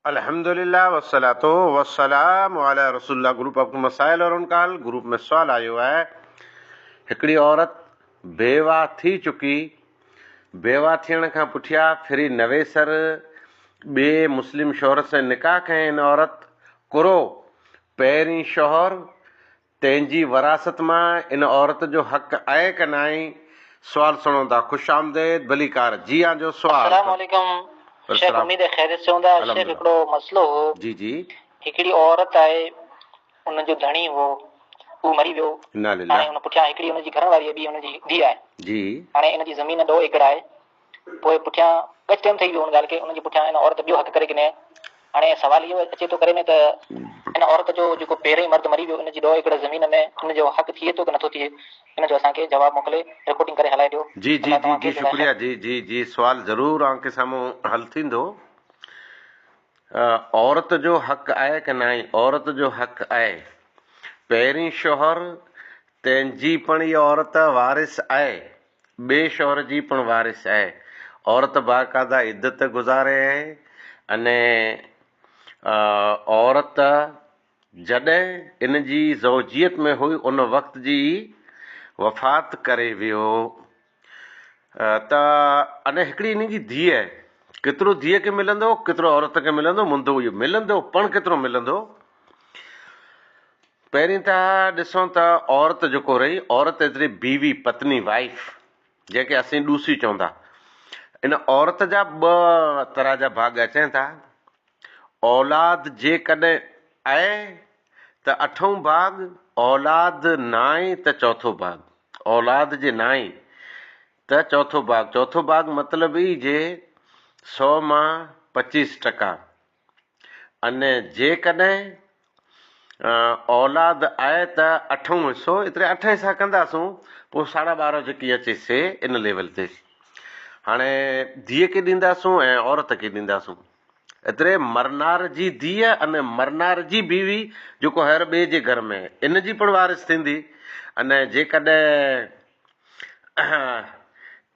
الحمدلله والصلوة والسلام علي رسول الله گروپ آف مسائل اور ان کا حل گروپ ۾ سوال آيو آهي هڪڙي عورت بيواه ٿي چڪي بيواه ٿيڻ کان پٺيا ڦري نويسر ٻئي مسلم شوهر سين نڪاح ڪئين ان عورت ڪرو پهرين شوهر تنهن جي وراثت مان ان عورت جو حق آهي ڪه ناهي؟ سوال سڻو ٿا. خوش آمديد ڀليڪار جي آن جو سوال. السلام عليڪم شيخ اميد آهي خيريت سي هوندا شيخ هڪڙو مسئلو هو جي جي هڪڙي عورت آهي ان جو ڌڻي هو اهو مري ويو هاڻي ان پٺيان هڪڙي ان جي گهر واري ٻي ان جي ڌيء آهي جي هاڻي ان جي زمين ڏو ايڪڙ آهي پوء پٺيان ڳچ ٽيم ٿئي ويو ان ڳالهه کي ان جي پٺيان ان عورت ٻيو حق ڪري ڪني هاڻي سوال اهو اچي ٿو ڪري ۾ ته ان عورت جو جيڪو پهرئين مرد مري ويو ان جي ڏو ايڪڙ زمين ۾ ان جو حق ٿئي ٿو ڪه نٿو ٿئي ان جو اسان کي جواب موڪلي رپورٽنگ ڪري هلائي ڏيو جي جي الله جي توهان جي کي جزائي شڪريه خير. جي جي جي سوال ضرور اوهان کي سامهون حل ٿيندو عورت جو حق آهي ڪه ناهي عورت جو حق آهي پهرين شوهر تنهن جي پڻ اها عورت وارث آهي ٻئي شوهر جي پڻ وارث آهي. عورت باقاعده عدت گذاري آهي ۽ عورت جڏهن ان جي زوجيت ۾ هئي ان وقت جي ئي وفات ڪري ويو ته ان هڪڙي ان جي ڌيء آهي ڪيترو ڌيء کي ملندو ڪيترو عورت کي ملندو مندو اهو ملندو پڻ ڪيترو ملندو پهرين ته ڏسون ته عورت جيڪو رهي، عورت ايتري بيوي، پتني، Wife، جنهن کي اسين ڏوسي چون ٿا. ان عورت جا ٻه طرح جا ڀاڳ اچين ٿا. اولاد جيڪڏهن آهي ته اٺون ڀاڳ، اولاد ناهي ته چوٿون ڀاڳ. اولاد جي ناهي ته چوٿون ڀاڳ. چوٿون ڀاڳ مطلب ئي جي سو مان پچيس ٽڪا. ۽ جيڪڏهن اولاد آهي ته اٺون حصو، ايتري اٺ حصا ڪنداسون پوء ساڍا ٻارهن جيڪي اچي سي ان ليول تي هاڻي ڌيء کي ڏينداسون ۽ عورت کي ڏينداسون. ايتري مرنار جي ڌيء ۽ مرنار جي بيوي جيڪو هر ٻئي جي گهر ۾ ان جي پڻ وارث ٿيندي ۽ جيڪڏهن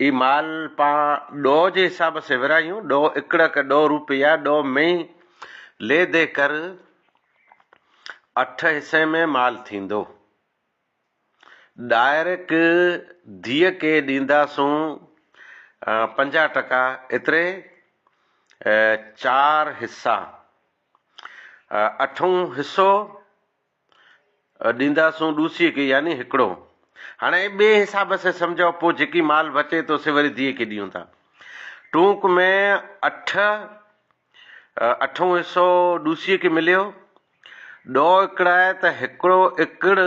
اي مال پان ڏوهه جي حساب سي ورهايون، ڏوهه اڪڙ ڪه ڏوهه روپيا، ڏوهه مين لي the ڪر اٺ حصي ۾ مال ٿيندو. ڊائريڪ ڌيء کي ڏينداسون 50 ٽڪا ايتري چار حصا اٺون حصو ڏينداسون ڏوسيء کي يعني هڪڙو. هاڻي ٻئي حساب سين سمجهو پوء جيڪي مال بچي ٿو سي وري ڌيء کي ڏيون ٿا. ٽونڪ ۾ اٺ اٺون حصو ڏوسيء کي مليو. ڏهه ايڪڙ آهي ته هڪڙو ايڪڙ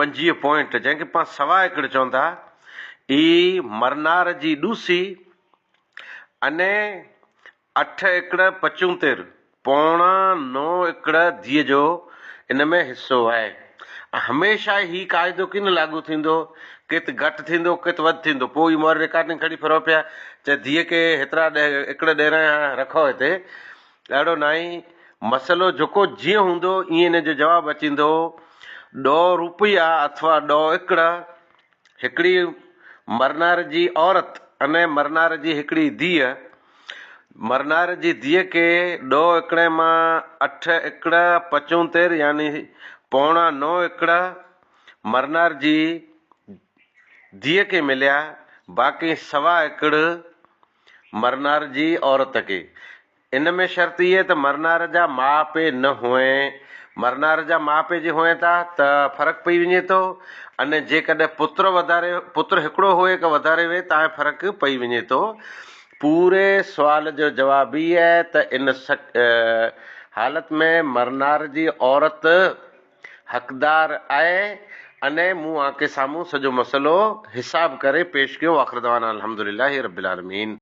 25 پوائنٽ جنهن کي پان سوا ايڪڙ چون ٿا اي مرنار جي ڏوسي اني اٺ ايڪڙ پچونتير، پوڻا نو ايڪڙ ڌيء جو ان ۾ حصو آهي. ۽ هميشه هي قاعدو ڪين لاڳو ٿيندو، ڪت گهٽ ٿيندو ڪت وڌ ٿيندو. پوء هي موري رڪارڊنگ کڻي ڦرو پيا، چئي ڌيء کي هيترا ايڪڙ ڏيرائي هان رکو هتي. اهڙو ناهي، مسئلو جيڪو جيئن هوندو ائين ان جو جواب اچيندو. ڏهه روپيا اٿوا ڏهه ايڪڙ هڪڙي مرنار جي عورت ۽ مرنار جي هڪڙي ڌيء. مرنار جي ڌيء کي ڏهه ايڪڙ مان اٺ ايڪڙ پچونتير يعني پوڻا نو ايڪڙ مرنار جي ڌيء کي مليا، باقي سوا ايڪڙ مرنار جي عورت کي. ان ۾ شرط اهي ته مرنار جا ماء پي نه هئين. مرنار جا ماء پي جي هئين ٿا ته فرق پئي وڃي ٿو ۽ جيڪڏهن پتر وڌاري پتر هڪڙو هئي ڪه وڌاري وي تانء فرق پئي وڃي ٿو. پوري سوال جو جواب هي آهي ته ان حالت ۾ مرنار جي عورت حقدار آهي ۽ مون آنکي سامهون سڄو مسئلو حساب ڪري پيش ڪيو واخر دعوانا الحمدلله رب العالمين.